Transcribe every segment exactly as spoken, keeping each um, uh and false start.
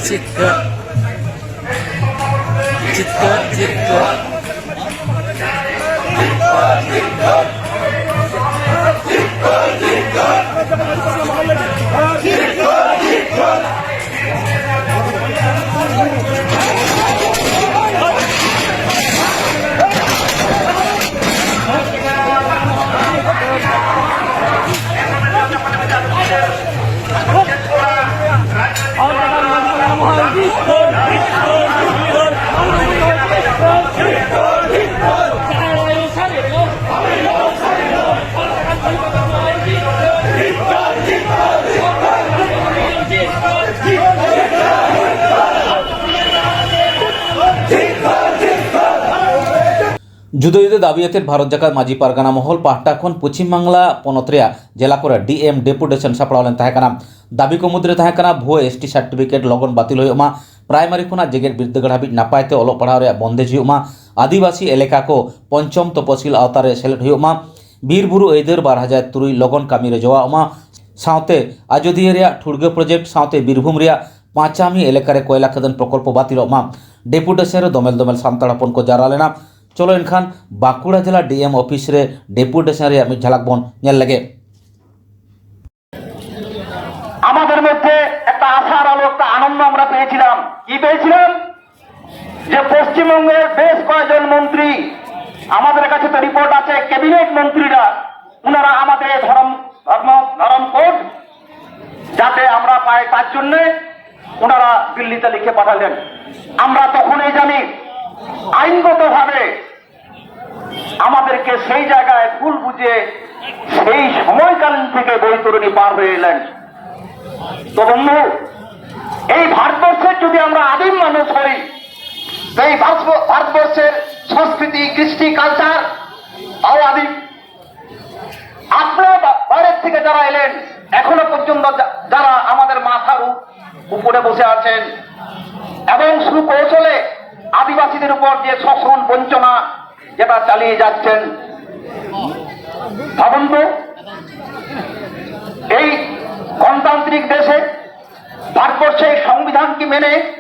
ᱪᱤᱛᱠᱟᱹᱨ, ᱪᱤᱛᱠᱟᱹᱨ, ᱪᱤᱛᱠᱟᱹᱨ᱾ ᱡᱩᱫᱟᱹ ᱡᱩᱫᱟᱹ ᱫᱟᱹᱵᱤ ᱟᱛᱮᱫ ᱵᱷᱟᱨᱚᱛ ᱡᱟᱠᱟᱛ ᱢᱟᱹᱡᱷᱤ ᱯᱟᱨᱜᱟᱱᱟ ᱢᱚᱦᱚᱞ ᱯᱟᱦᱴᱟ ᱠᱷᱚᱱ ᱯᱚᱪᱷᱤᱢ ᱵᱟᱝᱞᱟ ᱯᱚᱱᱚᱛ ᱨᱮᱭᱟᱜ ᱡᱮᱞᱟ ᱠᱚᱨᱮ ᱰᱤ ᱮᱢ ᱰᱮᱯᱩᱴᱮᱥᱚᱱ ᱥᱟᱯᱲᱟᱣ ᱞᱮᱱ ᱛᱟᱦᱮᱸ ᱠᱟᱱᱟ᱾ ᱫᱟᱹᱵᱤ ᱠᱚ ᱢᱩᱫᱽᱨᱮ ᱛᱟᱦᱮᱸ ᱠᱟᱱᱟ ᱵᱷᱩᱣᱟᱹ ᱮᱥ ᱴᱤ ᱥᱟᱨᱴᱤᱯᱷᱤᱠᱮᱴ ᱞᱚᱜᱚᱱ ᱵᱟᱹᱛᱤᱞ ᱦᱩᱭᱩᱜ ᱢᱟ, ᱯᱨᱟᱭᱢᱟᱨᱤ ᱠᱷᱚᱱᱟᱜ ᱡᱮᱜᱮᱛ ᱵᱤᱨᱫᱟᱹᱜᱟᱲ ᱦᱟᱹᱵᱤᱡ ᱱᱟᱯᱟᱭ ᱛᱮ ᱚᱞᱚᱜ ᱯᱟᱲᱦᱟᱣ ᱨᱮᱭᱟᱜ ᱵᱚᱱᱫᱮᱡᱽ ᱦᱩᱭᱩᱜ ᱢᱟ, ᱟᱹᱫᱤᱵᱟᱹᱥᱤ ᱮᱞᱟᱠᱟ ᱠᱚ ᱯᱚᱧᱪᱚᱢ ᱛᱚᱯᱚᱥᱤᱞ ᱟᱣᱛᱟ ᱨᱮ ᱥᱮᱞᱮᱫ ᱦᱩᱭᱩᱜ ᱢᱟ, ᱵᱤᱨ ᱵᱩᱨᱩ ᱟᱹᱭᱫᱟᱹᱨ ᱵᱟᱨ ᱦᱟᱡᱟᱨ ᱛᱩᱨᱩᱭ ᱞᱚᱜᱚᱱ ᱠᱟᱹᱢᱤ ᱨᱮ ᱡᱚᱣᱟᱣ ᱢᱟ, ᱥᱟᱶᱛᱮ ᱟᱡᱚᱫᱤᱭᱟᱹ ᱨᱮᱭᱟᱜ ᱴᱷᱩᱲᱜᱟᱹ ᱯᱨᱚᱡᱮᱠᱴ ᱥᱟᱶᱛᱮ ᱵᱤᱨᱵᱷᱩᱢ ᱨᱮᱭᱟᱜ ᱯᱟᱸᱪᱟᱢᱤ ᱮᱞᱟᱠᱟ ᱨᱮ ᱠᱚᱭᱞᱟ ᱠᱷᱟᱫᱟᱱ ᱯᱨᱚᱠᱚᱞᱯᱚ ᱵᱟᱹᱛᱤᱞᱚᱜ ᱢᱟ᱾ ᱰᱮᱯᱩᱴᱮᱥᱚᱱ ᱨᱮ ᱫᱚᱢᱮᱞ ᱫᱚᱢᱮᱞ ᱥᱟᱱᱛᱟᱲ ᱦᱚᱯᱚᱱ ᱠᱚ ᱡᱟᱣᱨᱟ ᱞᱮᱱᱟ᱾ ᱪᱚᱞᱚ ᱮᱱᱠᱷᱟᱱ ᱵᱟᱸᱠᱩᱲᱟ ᱡᱮᱞᱟ ᱰᱤ ᱮᱢ ᱚᱯᱷᱤᱥ ᱨᱮ ᱰᱮᱯᱩᱴᱮᱥᱚᱱ ᱨᱮᱭᱟᱜ ᱢᱤᱫ ঝলক ᱵᱚᱱ ᱧᱮᱞ ᱞᱮᱜᱮ᱾ আমাদের মধ্যে একটা আশার আলো, একটা আনন্দ আমরা পেয়েছিলাম। কি পেয়েছিলাম? যে পশ্চিমবঙ্গের বেশ কয়েকজন মন্ত্রী, আমাদের কাছে তো রিপোর্ট আছে, ক্যাবিনেট মন্ত্রীরা, ওনারা আমাদের এই ধর্ম ধর্ম ধর্ম কোড যাতে আমরা পাই, তার জন্য ওনারা দিল্লিতে লিখে পাঠালেন। আমরা তখনই জানি আইনগতভাবে আমাদেরকে সেই জায়গায় ভুল বুঝে সেই সময়কালীন থেকে বৈতরণী পার হয়ে এলেন। তো বন্ধু, এই ভারতবর্ষের যদি আমরা আদিম মানুষ হই, তো এই ভারতব- ভারতবর্ষের সংস্কৃতি, কৃষ্টি, কালচার, তাও আদিম। আপনারা বা- বাইরের থেকে যারা এলেন, এখনো পর্যন্ত যা- যারা আমাদের মাথার উপ- উপরে বসে আছেন এবং সুকৌশলে আদিবাসীদের উপর যে শোষণ, বঞ্চনা যেটা চালিয়ে যাচ্ছেন, ভাবুন তো, এই গণতান্ত্রিক দেশে ভারত সেই সংবিধান কি মেনে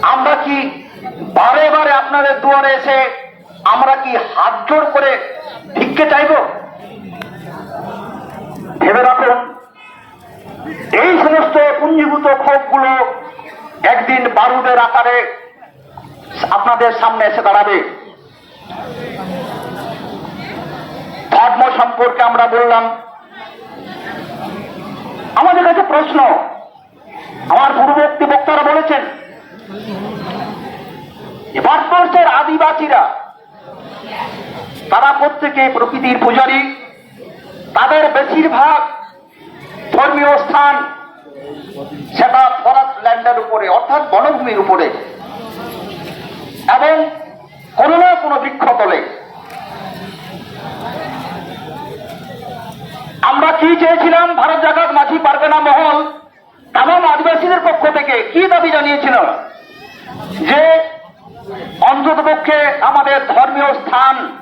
আমরা কি বারে বারে আপনাদের দুয়ারে এসে আমরা কি হাত জোড় করে ভিক্ষে চাইব? ভেবে রাখুন, এই সমস্ত পুঞ্জীভূত ক্ষোভগুলো একদিন বারুদের আকারে আপনাদের সামনে এসে দাঁড়াবে। ধর্ম সম্পর্কে আমরা বললাম, আমাদের কাছে প্রশ্ন, আমার পূর্ববর্তী বক্তারা বলেছেন যে ভারতবর্ষের আদিবাসীরা তারা প্রত্যেকে প্রকৃতির পূজারী, তাদের বেশিরভাগ ধর্মীয় স্থান সেটা ফরেস্ট ল্যান্ডের উপরে, অর্থাৎ বনভূমির উপরে, এবং কোনো না কোনো বৃক্ষতলে। আমরা কি চেয়েছিলাম? ভারত জাগাত মাঝি পারগানা মহল তামাম আদিবাসীদের পক্ষ থেকে কি দাবি জানিয়েছিল? যে অন্ততপক্ষে আমাদের ধর্মীয় স্থান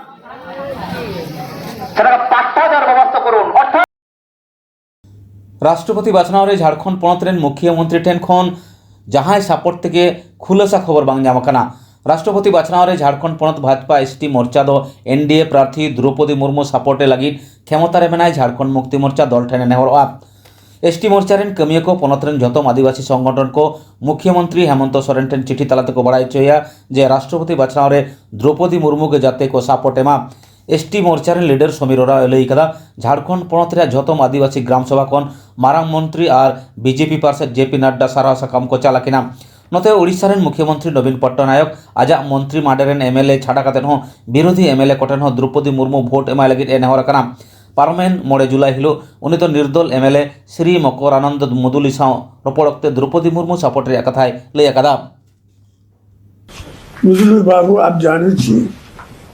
সেটাকে পাট্টা দেওয়ার ব্যবস্থা করুন, অর্থাৎ রাষ্ট্ᱨᱚᱯᱚᱛᱤ ᱵᱟᱪᱷᱱᱟᱣ ᱨᱮ ᱡᱷᱟᱲᱠᱷᱚᱸᱰ ᱯᱚᱱᱚᱛ ᱨᱮᱱ ᱢᱩᱠᱷᱭᱟᱹ ᱢᱚᱱᱛᱨᱤ ᱴᱷᱮᱱ ᱠᱷᱚᱱ ᱡᱟᱦᱟᱸᱭ ᱥᱟᱯᱳᱨᱴ ᱛᱮᱜᱮ ᱠᱷᱩᱞᱟᱹᱥᱟ ᱠᱷᱚᱵᱚᱨ ᱵᱟᱝ ᱧᱟᱢ ᱟᱠᱟᱱᱟ᱾ ᱨᱟᱥᱴᱨᱚᱯᱚᱛᱤ ᱵᱟᱪᱷᱱᱟᱣ ᱨᱮ ᱡᱷᱟᱲᱠᱷᱚᱸᱰ ᱯᱚᱱᱚᱛ ᱵᱷᱟᱡᱽᱯᱟ ᱮᱥᱴᱤ ᱢᱳᱨᱪᱟ ᱫᱚ ᱮᱱᱰᱤᱮ ᱯᱨᱟᱨᱛᱷᱤ ᱫᱨᱚᱣᱯᱚᱫᱤ ᱢᱩᱨᱢᱩ ᱥᱟᱯᱳᱨᱴ ᱮ ᱞᱟᱹᱜᱤᱫ ᱠᱷᱮᱢᱚᱛᱟ ᱨᱮ ᱢᱮᱱᱟᱭ ᱡᱷᱟᱲᱠᱷᱚᱸᱰ ᱢᱩᱠᱛᱤ ᱢᱳᱨᱪᱟ ᱫᱚᱞ ᱴᱷᱮᱱ ᱮ ᱱᱮᱦᱚᱨᱚᱜᱼᱟ᱾ ᱮᱥᱴᱤ ᱢᱳᱨᱪᱟ ᱨᱮᱱ ᱠᱟᱹᱢᱤᱭᱟᱹ ᱠᱚ ᱯᱚᱱᱚᱛ ᱨᱮᱱ ᱡᱷᱚᱛᱚᱢ ᱟᱹᱫᱤᱵᱟᱹᱥᱤ ᱥᱚᱝᱜᱚᱴᱷᱚᱱ ᱠᱚ ᱢᱩᱠᱷᱭᱟᱹ ᱢᱚᱱᱛᱨᱤ ᱦᱮᱢᱚᱱᱛᱚ ᱥᱚᱨᱮᱱ ᱴᱷᱮᱱ ᱪᱤᱴᱷᱤ ᱛᱟᱞᱟ ᱛᱮᱠᱚ ᱵᱟᱲᱟᱭ ᱦᱚᱪᱚᱭᱟ ᱡᱮ ᱨᱟᱥᱴᱨᱚᱯᱚᱛᱤ ᱵᱟᱪᱷᱱᱟᱣ ᱨᱮ ᱫᱨᱚᱣᱯᱚᱫᱤ ᱢᱩᱨᱢᱩ ᱜᱮ ᱡᱟᱛᱮ ᱠᱚ ᱥᱟᱯᱳᱨᱴ ᱮᱢᱟ᱾ ᱮᱥᱴᱤ ᱢᱳᱨᱪᱟ ᱨᱮᱱ ᱞᱤᱰᱟᱨ ᱥᱚᱢᱤᱨ ᱳᱨᱟᱣ ᱮ ᱞᱟᱹᱭ ᱠᱟᱫᱟ, ᱡᱷᱟᱲᱠᱷᱚᱸᱰ ᱯᱚᱱᱚᱛ ᱨᱮᱭᱟᱜ ᱡᱷᱚᱛᱚᱢ ᱟᱹᱫᱤᱵᱟᱹᱥᱤ ᱜᱨᱟᱢ ᱥᱚᱵᱷᱟ ᱠᱷᱚᱱ ᱢᱟᱨᱟᱝ ᱢᱚᱱᱛᱨᱤ ᱟᱨ ᱵᱤᱡᱮᱯᱤ ᱯᱟᱨᱥᱮᱫ ᱡᱮᱯᱤ ᱱᱟᱰᱰᱟ ᱥᱟᱨᱦᱟᱣ ᱥᱟᱠᱟᱢ ᱠᱚ ᱪᱟᱞ ᱟᱹᱠᱤᱱᱟ᱾ ᱱᱚᱛᱮ ᱳᱰᱤᱥᱟ ᱨᱮᱱ ᱢᱩᱠᱷᱭᱟᱹ ᱢᱚᱱᱛᱨᱤ ᱱᱚᱵᱤᱱ ᱯᱚᱴᱱᱟᱭᱚᱠ ᱟᱡᱟᱜ ᱢᱚᱱᱛᱨᱤ ᱢᱟᱰᱮ ᱨᱮᱱ ᱮᱢᱮᱞᱮ ᱪᱷᱟᱰᱟ ᱠᱟᱛᱮ ᱦᱚᱸ ᱵᱤᱨᱳᱫᱷᱤ ᱮᱢᱮᱞᱮ ᱠᱚᱴᱷᱮᱱ ᱦᱚᱸ ᱫᱨᱚᱣᱯᱚᱫᱤ ᱢᱩᱨᱢᱩ ᱵᱷᱳᱴ ᱮᱢᱟᱭ ᱞᱟᱹᱜᱤᱫ ᱮ ᱱᱮᱦᱚᱨ ᱟᱠᱟᱱᱟ᱾ ᱯᱟᱨᱚᱢᱮᱱ ᱢᱚᱬᱮ ᱡᱩᱞᱟᱭ ᱦᱤᱞᱳᱜ ᱩᱱᱤ ᱫᱚ ᱱᱤᱨᱫᱚᱞ ᱮᱢᱮᱞᱮ ᱥᱨᱤ ᱢᱚᱠᱚᱨᱟᱱᱚᱱᱫᱚ ᱢᱩᱫᱩᱞᱤ ᱥᱟᱶ ᱨᱚᱯᱚᱲ ᱚᱠᱛᱮ ᱫᱨᱚᱣᱯᱚᱫᱤ ᱢᱩᱨᱢᱩ ᱥᱟᱯᱳᱨᱴ ᱨᱮᱭᱟᱜ ᱠᱟᱛᱷᱟᱭ ᱞᱟᱹᱭ ᱟᱠᱟᱫᱟ᱾ मुदुलू बाबू, आप जाने चाहिए,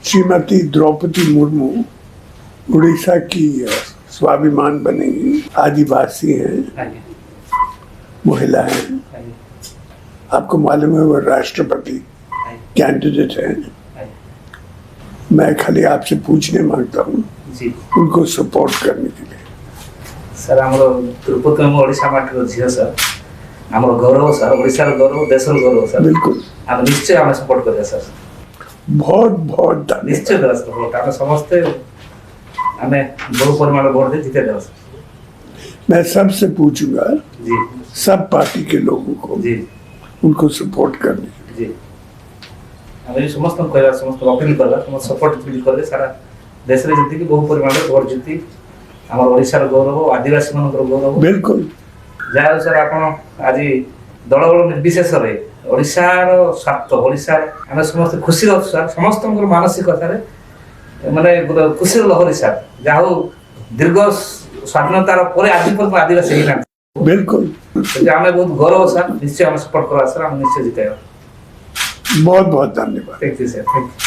श्रीमती द्रौपदी मुर्मू उड़ीसा की, अ, स्वाभिमान बनेंगी, आदिवासी हैं, हाँ जी। महिला हैं। हाँ जी। आपको मालूम है, वो राष्ट्रपति हाँ जी। कैंडिडेट हैं। हाँ जी। मैं खाली आपसे पूछने मांगता हूँ, जी। उनको सपोर्ट करने के लिए। ସାର୍, ଆମର ଦ୍ରୌପଦୀ ମୁର୍ମୁ ଓଡ଼ିଶା ମାଟିର ଝିଅ, ସାର୍। ଆମର ଗୌରବ ସାର୍, ଓଡ଼ିଶାର ଗୌରବ, ଦେଶର ଗୌରବ ସାର୍। बिल्कुल। ଆମେ ନିଶ୍ଚୟ ଆମେ ସପୋର୍ଟ କରିବା ସାର୍। बहुत बहुत धन्यवाद। ନିଶ୍ଚୟ ଦେବା ସାର୍ ଭୋଟ। ଆମେ ସମସ୍ତେ ଆମେ ବହୁ ପରିମାଣ ଭୋଟ ଦେଇ ଜିତେଇ ଦେବା ସାର୍। मैं सबसे पूछूंगा, ଜି। सब पार्टी के लोगों को, ଜି। उनको सपोर्ट करने। ଜି। ଆମେ ବି ସମସ୍ତଙ୍କୁ କହିବା, ସମସ୍ତଙ୍କୁ ଅପିଲ କରିବା, ସମସ୍ତେ ସପୋର୍ଟ ଯେମିତି କରିବେ, ସାରା ଦେଶରେ ଯେତିକି ବହୁ ପରିମାଣରେ ଭୋଟ ଜିତି ଆମର ଓଡ଼ିଶାର ଗୌରବ, ଆଦିବାସୀମାନଙ୍କର ଗୌରବ। बिल्कुल। ଯାହା ହଉ ସାର୍, ଆପଣ ଆଜି ଦଳବଳ ନିର୍ବିଶେଷରେ ଓଡ଼ିଶାର ସ୍ୱାର୍ଥ, ଓଡ଼ିଶାର, ଆମେ ସମସ୍ତେ ଖୁସିରେ ଅଛୁ ସାର୍। ସମସ୍ତଙ୍କର ମାନସିକତାରେ ମାନେ ଗୋଟେ ଖୁସିର ଲହରୀ ସାର୍। ଯାହା ହଉ, ଦୀର୍ଘ ସ୍ୱାଧୀନତାର ପରେ ଆଜି ପର୍ଯ୍ୟନ୍ତ ଆଦିବାସୀ ହେଇନାହାନ୍ତି। बिल्कुल। ଯଦି ଆମେ ବହୁତ ଗୌରବ ସାର୍, ନିଶ୍ଚୟ ଆମେ ସପୋର୍ଟ କରିବା ସାର୍, ଆମେ ନିଶ୍ଚୟ ଜିତେଇବା। बहुत बहुत धन्यवाद। Thank you sir, thank you.